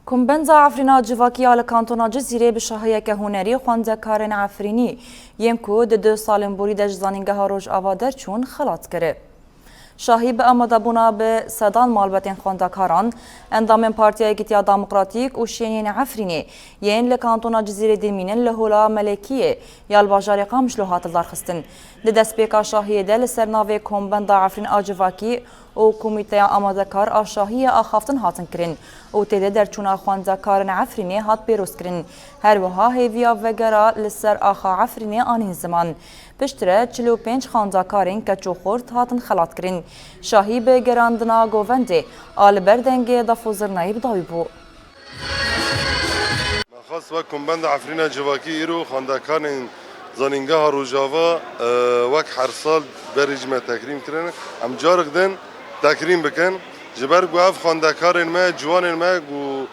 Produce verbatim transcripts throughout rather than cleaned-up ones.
Kombenda Efrîna Civakî ya li Kantona Cizîrê bi şahiyeke hunerî xwendekarên Efrînî yên ku di du salên borî de ji Zanîngeha Rojava derçûn xelat kir. Şahî bi amadebûna bi sedan malbetên xwendekaran, endamên Partiya Yekîtiya Demokratîk û şêniyên Efrînê yên li Kantona Cizîrê dimînin li Hola Melekiyê ya li bajarê Qamişlo hat lidarxistin. Di destpêka şahiyê de li ser navê Kombenda Efrîn a Civakî û Komîteya Amadekar a Şahiyê axaftin hatin kirin û tê de derçûna xwendekarên Efrînê hat pêrozkirin. Her wiha hêviya vegera li ser axa Efrînê anîn ziman. Piştre çil û pênc xwendekarên keç û xort hatin xelatkirin. Şahî bi gerandina govendê a li ber dengê def û zirnayî bi dawî bû. Me xwest wek Kombenda Efrîna Civakî îro xwendekarên Zanîngeha Rojava, e, wek her sal berê jî me tekrîm kirine. Em carek din tekrîm bikin. Ji ber ku ev xwendekarên me, ciwanên me ku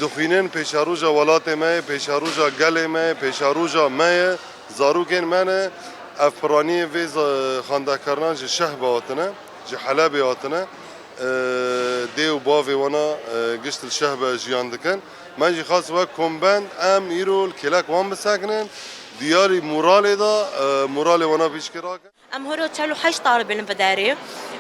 dixwînin, pêşeroja welatê me ye, pêşeroja gelê me ye, pêşeroja me ye, zarokên me ne. Ev piraniyê vê za-, xwendekarnan ji Şehbe hatine, ji Helebê hatine. E, dê û bavê wana, e, gişt li Şehbe jiyan dikin. Me jî xwest wek kombend em îro li kêlek wan bisekinin, diyarî moralê de, e, moralê wana pîşkê rakin. Em horo çel û heşt talibên li vê derê,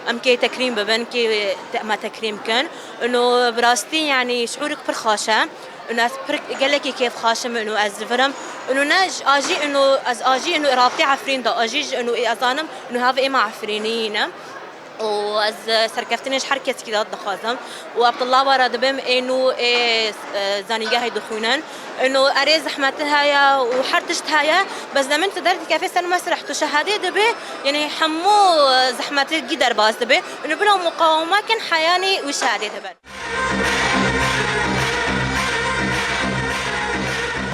em kê tekrîm bibin, kê te-, me tekrîm kin. Ino bi rastî, yanî şiûrik pir xweş e. Ino ez pir gelekî kêfxweş im, ino ez li vir im. Ino ne ji ajî, ino ez ajî, ino rabtê Efrîn de ajî ji, ino ez zanim, ino hev ê me Efrînî ne. û ez, e, serkeftinê ji her kesekî de dixwazim û Abdullah wara dibim ê nû ê, e, zanîngehê dixwînin. Ino erê zehmetî heye û her tişt heye, bes demên tu derdikevê ser mesreh tu şehadê dibê, yanî hemû, e, zehmetî gî derbas dibê. Ino bila muqaweme kin heyanî wî şehadê dibin.